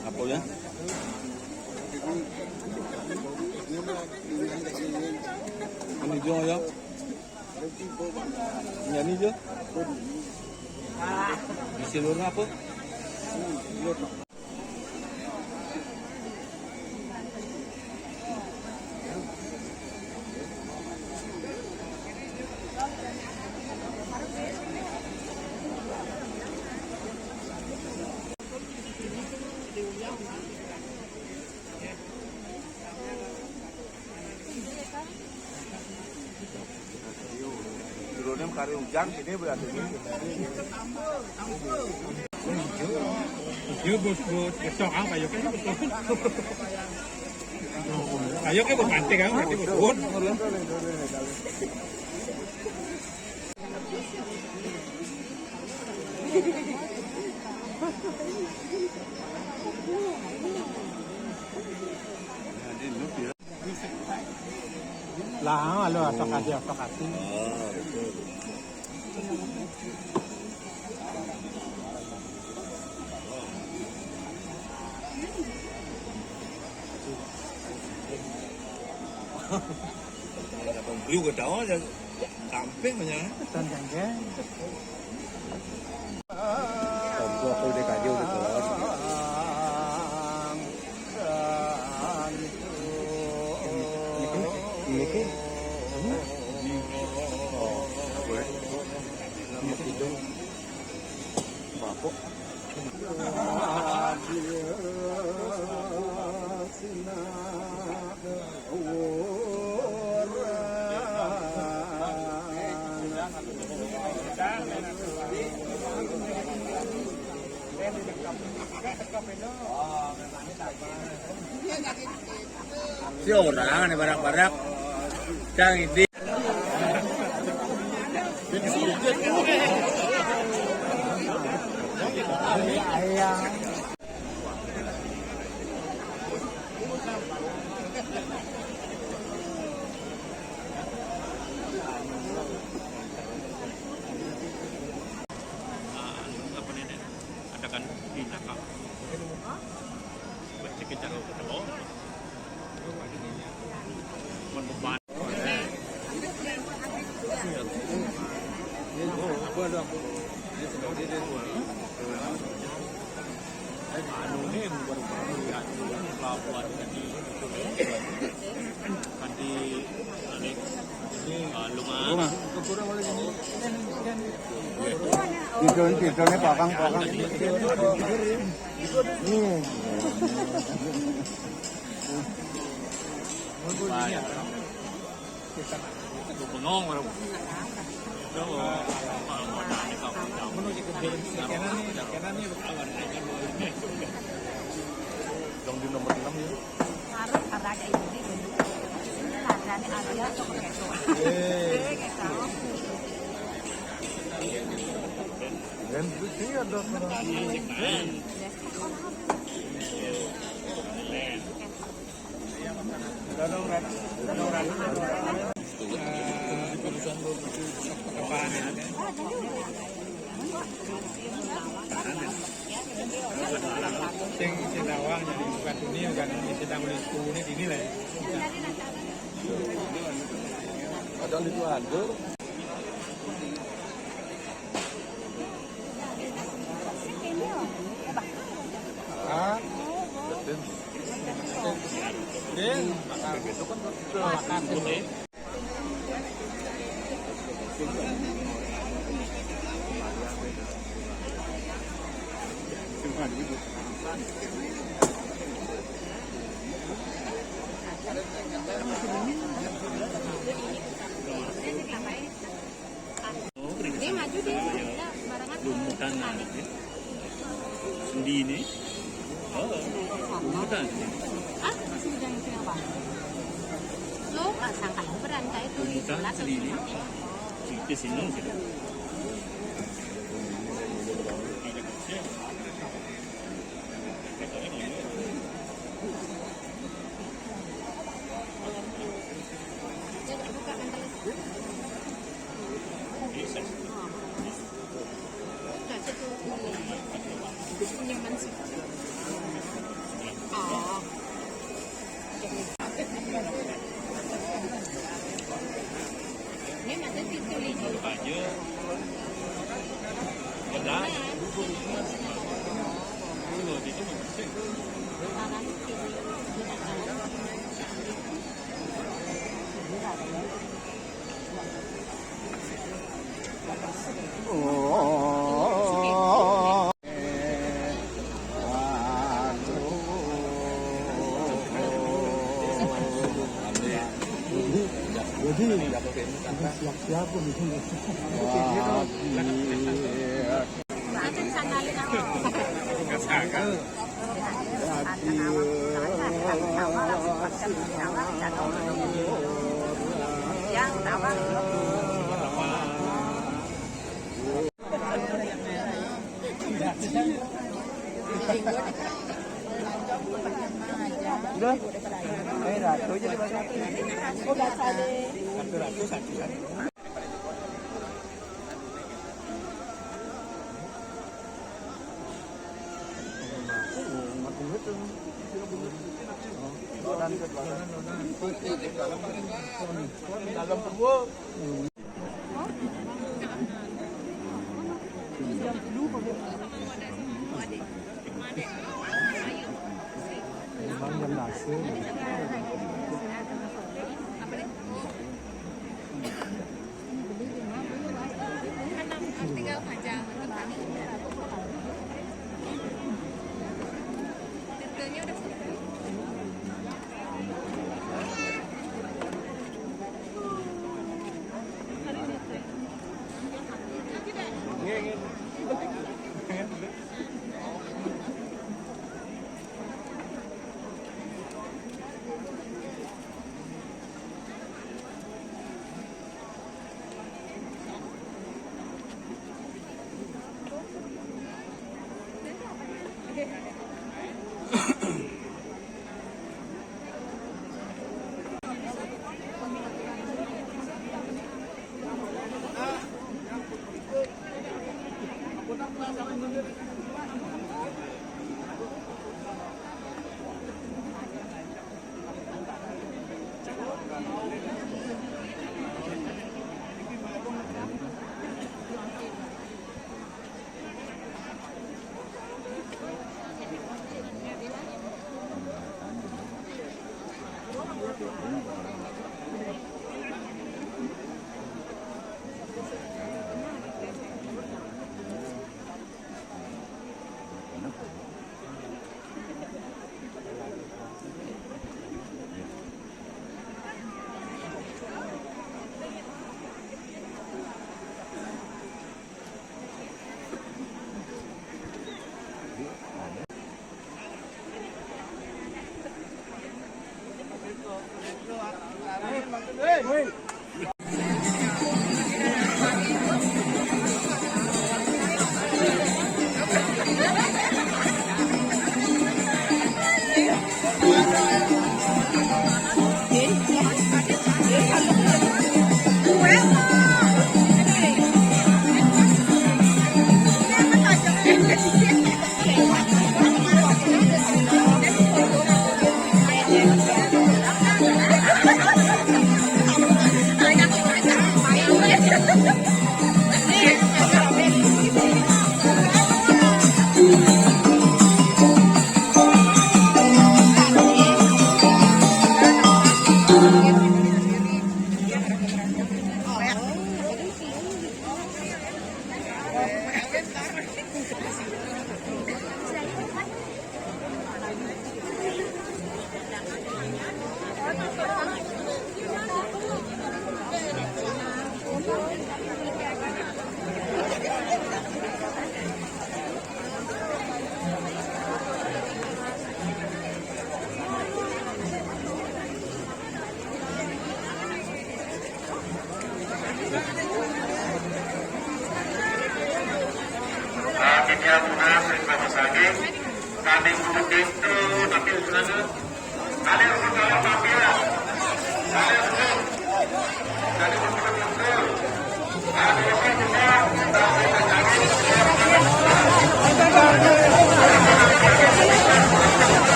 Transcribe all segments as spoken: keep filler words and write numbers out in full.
Apa ya? Ini jo ya. Ini jo. Di seluruh apa? Turunnya kari hujan sini berarti. Iya, bos, bos. Besok apa ya? Kayak bos. Ayo, kayak bos, pantai kan, berarti bos. Lah, alo, asok aja, asok aja. Kalau datang beliau ke daun, ya, samping aja. Tentang dia. Kalau gua, kalau D K J udah kelar. Ini, ini, ini, ini. Oh, boleh. Ini hidung. Mabuk. Si orang nih barak-barak. Cang ini. Anu, apa nih, nih? Ada kan di nakal. Berarti kita mau ketemu. Menemukan. Anu, nih, baru-baru lihat pelabuhan tadi. Tadi Alex, eh, Lunga. Lunga. Tidur, tidurnya pakang, pakang. Nih. Bengong orang. Itu, kalau mau ada kau. Dong di nomor enam ya. Harus ada ini, ini lagane Arya atau begitu. Eh, gitu. Dan itu sih ada. Sing, sing nawang jadi bukan dunia kan, sing nawang sepuluh ini dini lah ya. Kadang itu hancur. Ah, betul. Dia maju, dia, dia barengan. Lumutan lah, ya. Sendi ni. Oh, lumutan. Ah, masih bidang yang kenapa? Lo, ah, sangka lo berantai tu. Lumutan, sendi ni. Cerita sini, cerita. Jadi, jadi siap-siap pun itu. Wah, iya. Udah. Eh, ratu aja dibaca. Ratu, ratu, satu, satu. Dalam semua.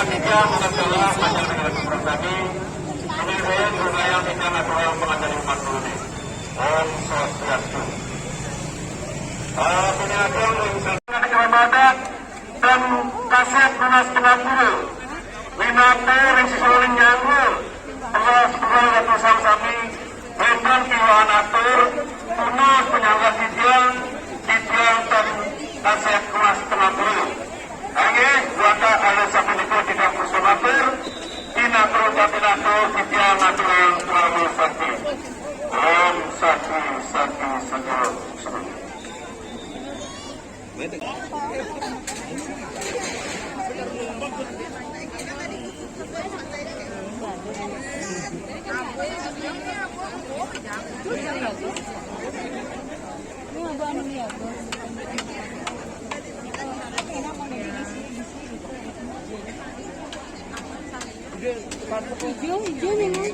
Demikian masalah panjang dengan kami. Ini saya juga yang kita natural pengajar umat dulu nih. Om Swastiastu. Ah, punya atur yang sangat kehormatan dan kasih tunas pengatur. Winato yang sesuai nyanggu. Allah sepuluh waktu sami. Wonten kiwa atur, tunas penyangga titiang, titiang dan kasih tunas pengatur. Inggih, wantah kalian sapunika tidak bersumatur, tinatur dan tinatur titiang aturang Prabu Sakti. Om Sakti, Sakti, Sakti, Om Sakti. Hijau, hijau memang.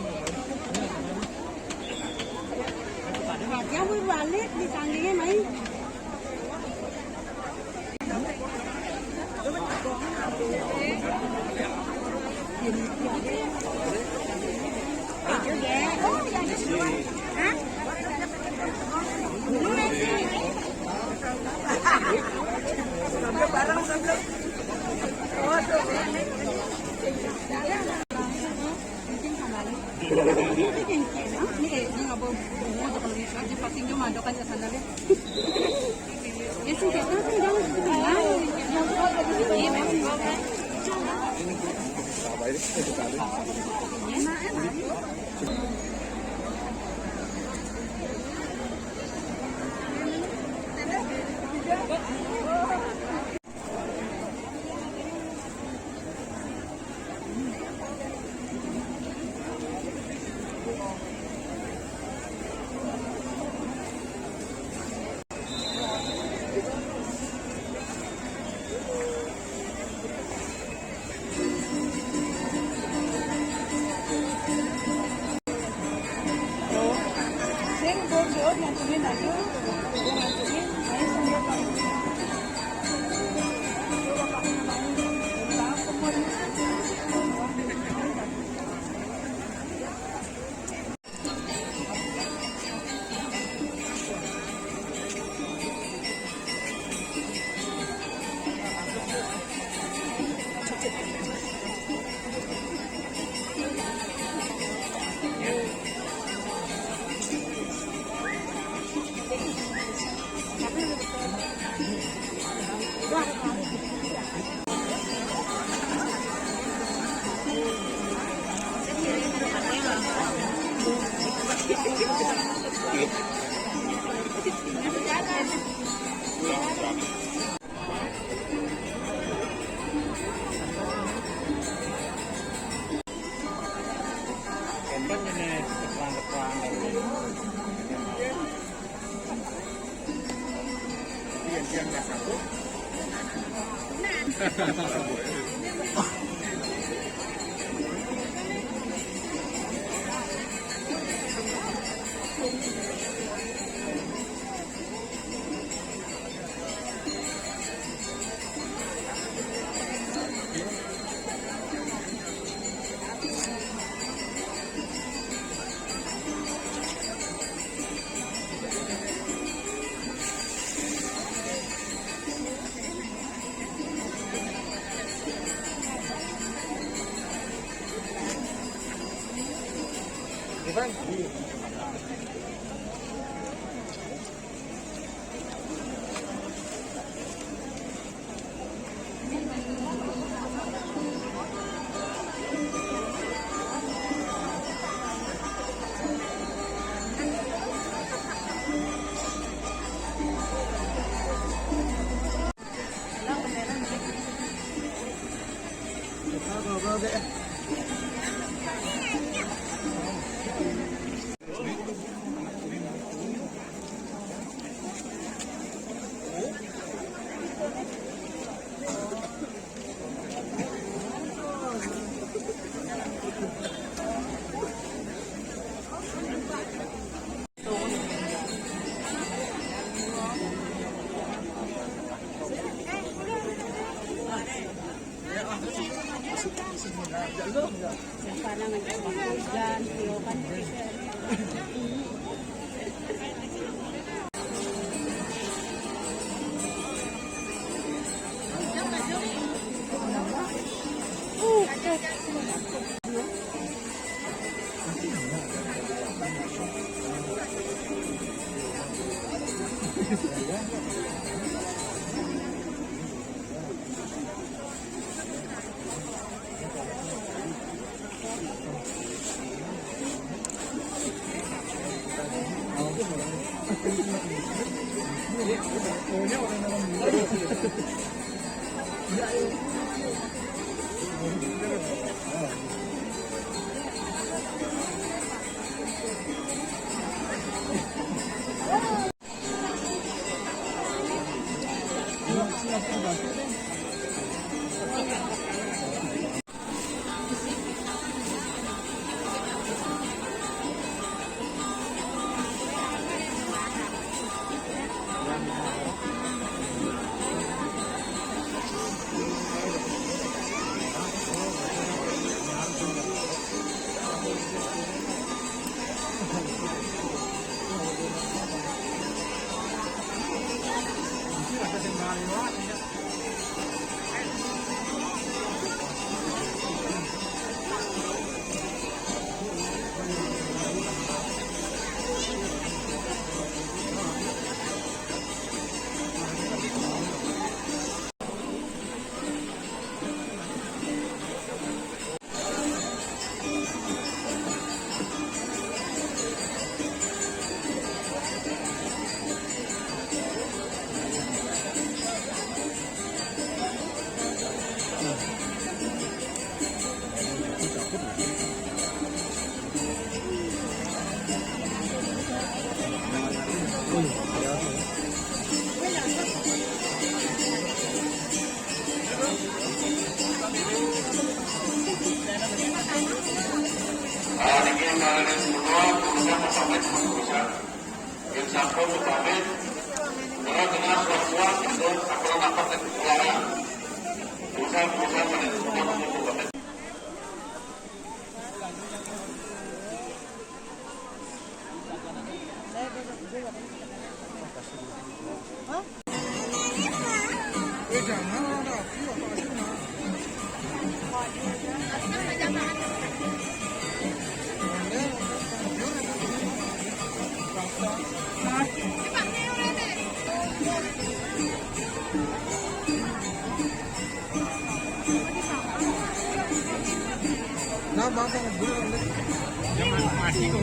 Hijau balik di tangganya main.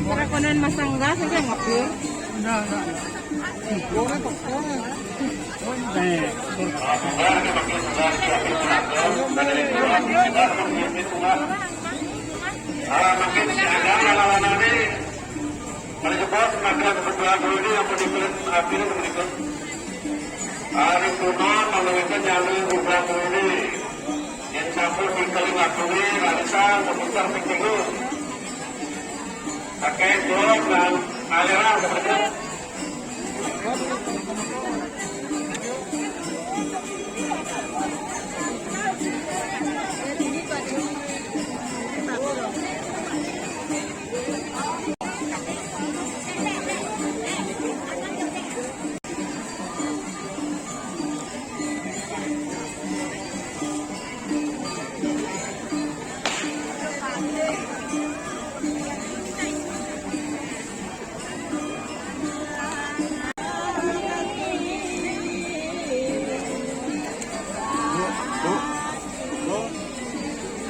Para kuno masangga, sige, ngapir. Kebetulan dulu ini yang menikah akhirnya menikah. Hari kuno kalau itu nyambi buka dulu ini. Yang campur di keling aku ini, rarisan, memutar, pikir. Pakai blok dan aliran seperti itu.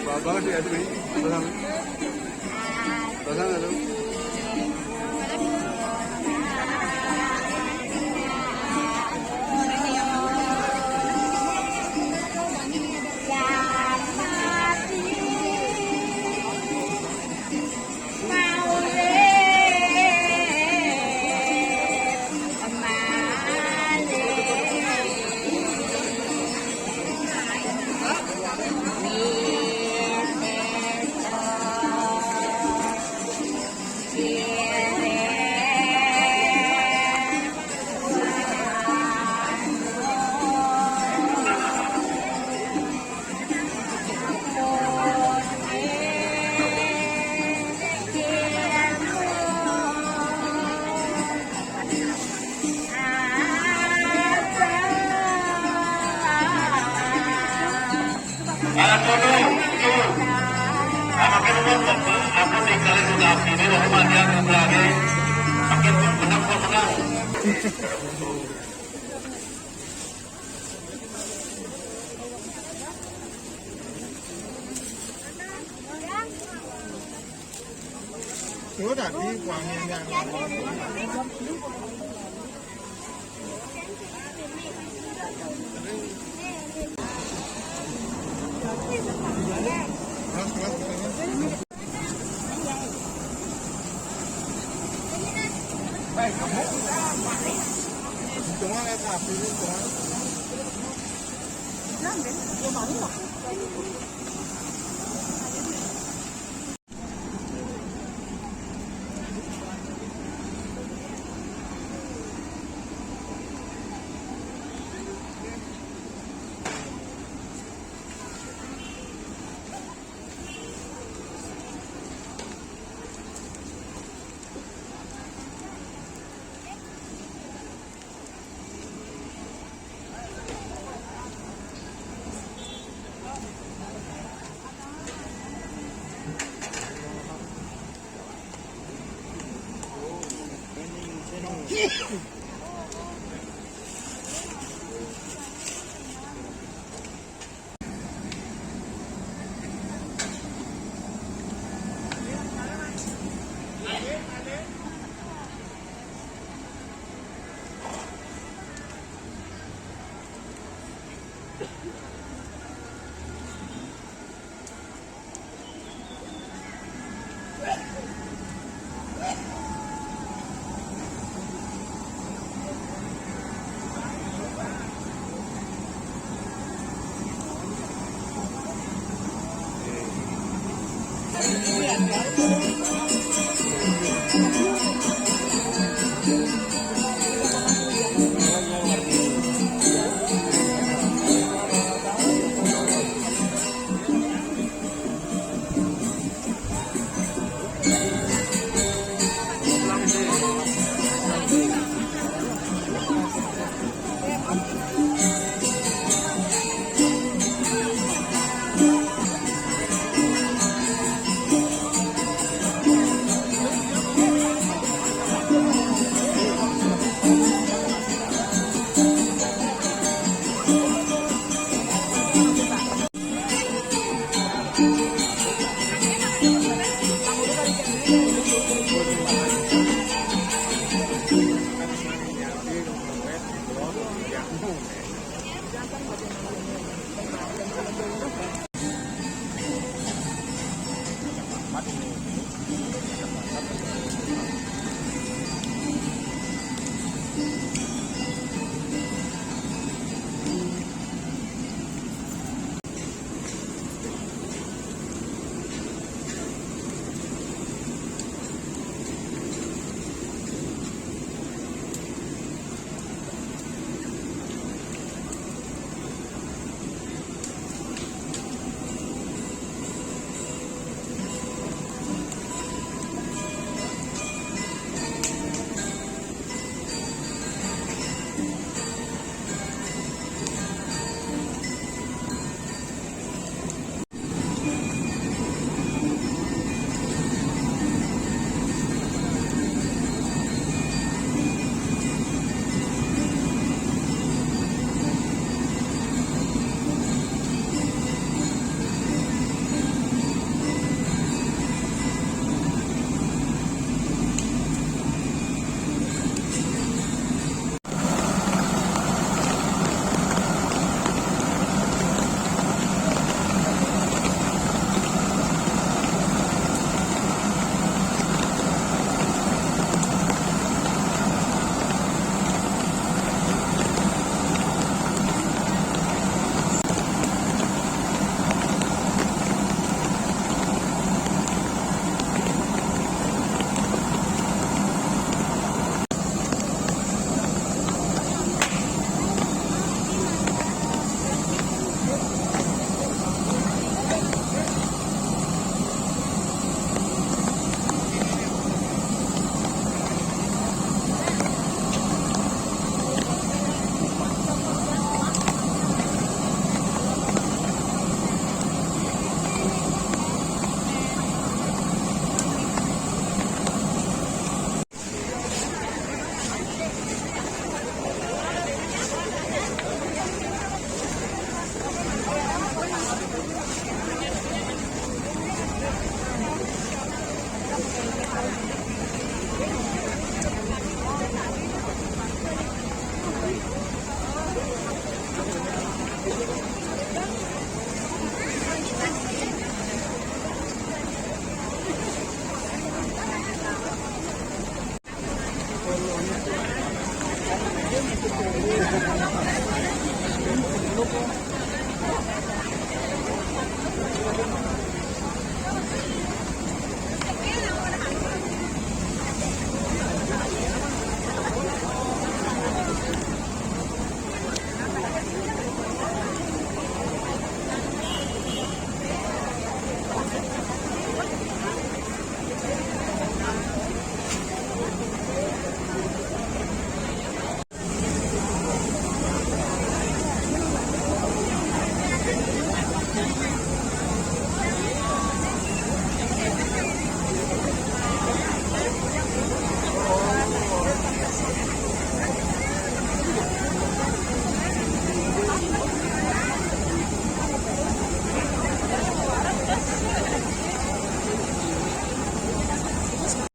Bagus ya, Dwi. Pasang. Pasang, halo. Anak kono, itu. Anak kono, aku tinggalin udah sini, aku mandi aku lagi. Makin menang, menang. Tuh tadi wanginya. Keras, keras, keras. Baik, kamu. Cuma lihat api ini, cuma.